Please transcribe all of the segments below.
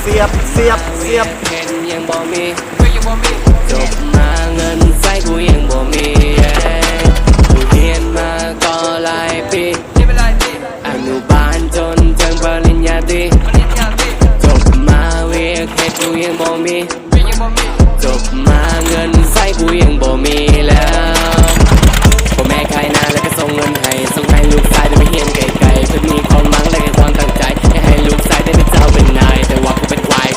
ສຽບ ສຽບ ສຽບ ເຫັນຍັງບໍ່ມີ ຈົບມາເງິນໃຊ້ກູຍັງບໍ່ມີ ກູຮຽນມາກໍຫຼາຍປີ ອະນຸບານຈົນເຖິງປະລິນຍາຕີ ຈົບມາວຽກເຮັດກູຍັງບໍ່ມີ ຈົບມາເງິນໃຊ້ກູຍັງບໍ່ມີແລ້ວ ພໍ່ແມ່ຂາຍນາແລ້ວກໍສົ່ງເງິນໃຫ້ ສົ່ງໃຫ້ລູກຊາຍໄດ້ໄປຮຽນໄກໆ ເພື່ອມີຄວາມຫວັງ ແລະ ຄວາມຕັ້ງໃຈ ຢາກໃຫ້ລູກຊາຍໄດ້ເປັນເຈົ້າເປັນນາຍ ແຕ່ວ່າກູເປັນຄວາຍ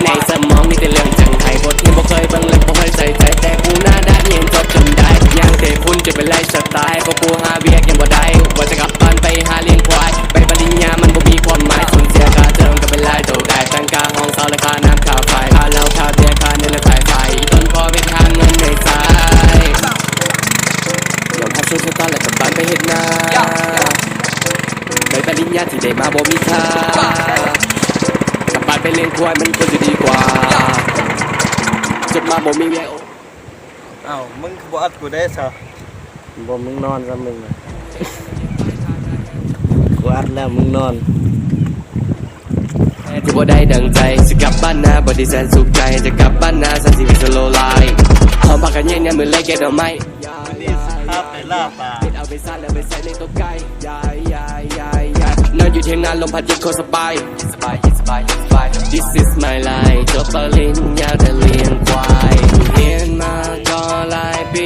ໃນສະໝອງມີແຕ່ເລື່ອງຈັງໄຫ້ ບົດຮຽນບໍ່ເຄີຍເບິ່ງ ແລະ ບໍ່ເຄີຍໃສ່ໃຈ ແຕ່ກູໜ້າດ້ານຮຽນຈົບຈົນໄດ້ ຍ່າງເຕະຟຸ້ນຈົນເປັນໄລຟ໌ສະໄຕລ໌ ເພາະກູຫາວຽກຍັງບໍ່ໄດ້ ວ່າຈະກັບບ້ານໄປຫາລ້ຽງຄວາຍ ໃບປະລິນຍາມັນບໍ່ມີຄວາມໝາຍ ສູນເສຍຄ່າເທີມກໍເປັນລາຍໂຕໄດ້ ທັງຄ່າຫ້ອງເຊົ່າ ແລະ ຄ່ານ້ຳຄ່າໄຟ ຄ່າເຫຼົ້າຄ່າເບຍ ຄ່າເນັດ ແລະ ສາຍໄຟ ອີ່ຕົນພໍ່ເວທຫາເງິນໃຫ້ໃຊ້ ຍອມຮັບໂຊກຊະຕາ ແລະ ກັບບ້ານໄປເຮັດນາ ໃບປະລິນຍາທີ່ໄດ້ມາບໍ່ມີຄ່າ ກັບບ້ານໄປລ້ຽງຄວາຍມັນຄວນຈະດີກວ່າ ຈົບມາບໍ່ມີວຽກ. ອ້າວ ມຶງຄືບໍ່ອັດກູແດ່ຊະ? ບໍ່ ມຶງນອນຊະມຶງນະ ກູອັດແລ້ວມຶງນອນ. ທີ່ບໍ່ໄດ້ດັ່ງໃຈ ຊິກັບບ້ານນາ ບໍ່ໄດ້ແສນສຸກໃຈ ຈະກັບບ້ານນາ ສັນຊີວິດສະໂລໄລຟ໌ ຫ້ອງພັກກໍເຢັນ ຍາມມື້ແລງແກງໜໍ່ໄມ້ ມື້ນີ້ຊິພາໄປລ່າປາ ເຮັດເອົາໄປຊາດ ແລ້ວໄປໃສ່ໃນຕົວໄກ່ ນອນຢູ່ຖຽງນາ ລົມພັດເຢັນໂຄດສະບາຍ ສະບາຍ ສະບາຍ ສະບາຍ This is my life ຈົບປະລິນຍາແຕ່ລ້ຽງຄວາຍ ຮຽນມາກໍຫຼາຍປີ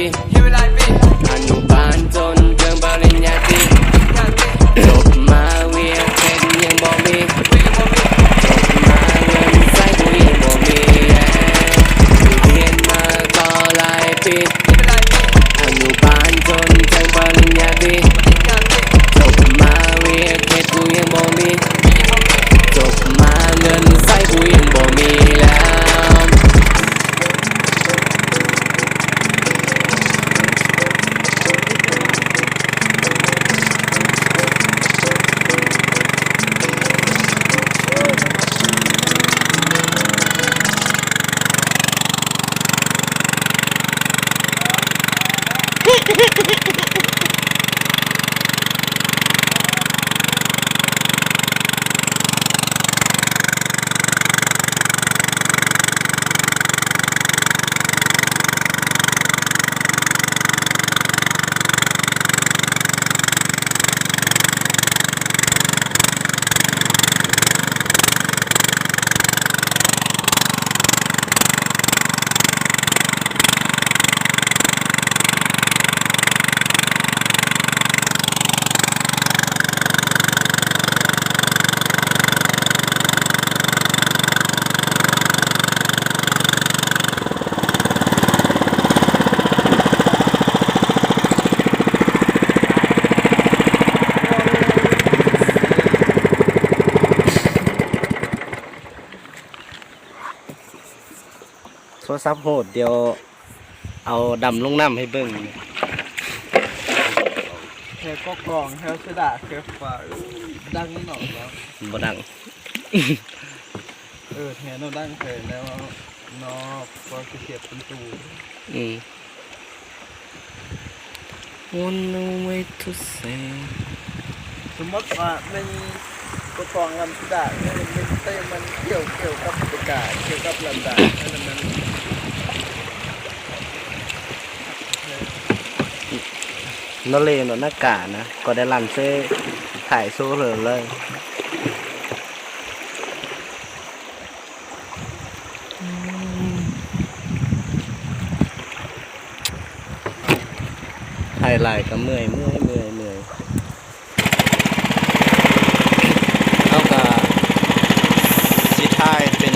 ອະນຸບານຈົນເຖິງປະລິນຍາຕີ ຈົບມາວຽກເຮັດຍັງບໍ່ມີ ຈົບມາເງິນໃຊ້ກູຍັງບໍ່ມີ ຮຽນມາກໍຫຼາຍປີ ອະນຸບານຈົນເຖິງປະລິນຍາຕີ ຈົບມາວຽກເຮັດກູຍັງບໍ່ມີ ຈົບມາເງິນໃຊ້ກູຍັງບໍ່ມີແລ້ວ. ໂທລະສັບໂຫດ ດຽວເອົາດຳລົງນ້ຳໃຫ້ເບິ່ງ. ແຖວກອກກອງ ແຖວເຊດາ ແຖວຟ້າ ດັງເນາະ. ບໍ່ດັງ. ເອີ ແຖວເນາະ ດັງແທ້ແລ້ວເນາະ ກໍຊິເສຍເປັນຕູ. ອືມ. One way to say ສົມມຸດວ່າແມ່ນກະປອງລຳດາ ແມ່ນເຕມັນກ່ຽວ ກ່ຽວກັບອາກາດ ກ່ຽວກັບລຳດາ ອັນນັ້ນມັນ ນະເລນນະການະ ກໍໄດ້ລັນເຊ ຖ່າຍໂຊເລີຍ. ຖ່າຍຫຼາຍກໍເມື່ອຍ ເມື່ອຍ ເມື່ອຍ ເມື່ອຍ. ເຮົາກໍຊິຖ່າຍເປັນ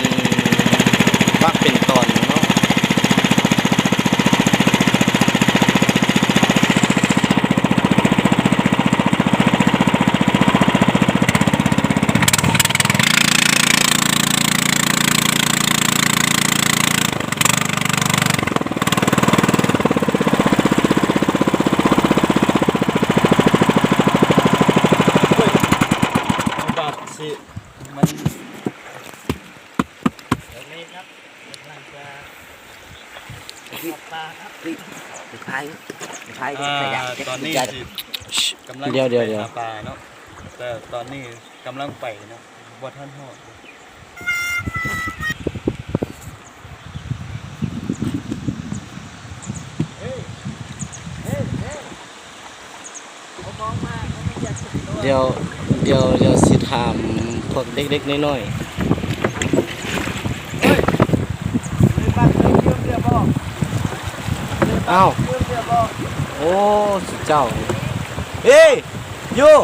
ບັກເປັນຕອນເນາະ. ເ ນີ້ຊິກຳລັງ ດຽວໆໆ ໄປຫາປາເນາະ ແຕ່ຕອນນີ້ກຳລັງໄປເນາະ ບໍ່ທັນຮອດ. ດຽວ ດຽວ ດຽວຊິຖາມພວກເດັກໆນ້ອຍໆ. ອ້າວ ໂອ້ ສຸດເຈົ້າ. ເອີຍ ຢູ່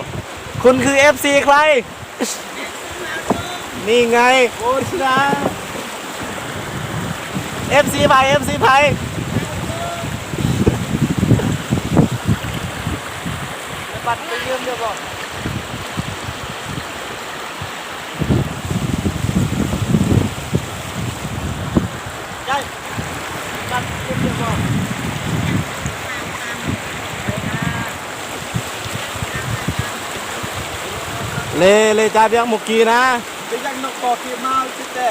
ຄຸນຄືເອັຟຊີໃຄ? ນີ້ໄງ ໂອ້ ຊະນະ ເອັຟຊີໃຜ ເອັຟຊີໃຜ? ບັດໄປຢືມເດີບໍ່? ໄດ້ ບັດໄປຢືມເດີບໍ່? ເລ ເລ ຈ່າຍວຽກໝູ່ກີນະ. ໄປຍັງນົກກໍຂີ່ມາຊິແຕ່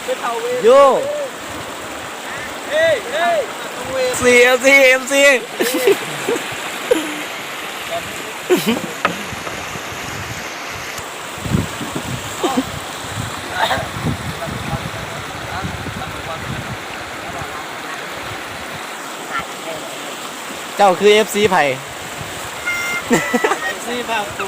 ໄປເຂົ້າເວ ໂຢ ເອີຍ ເອີຍ ເອັຟຊີ ເອັຟຊີ ເອັຟຊີ ເຈົ້າຄືເອັຟຊີໃຜ? ເອັຟຊີບ່າວໂຕ.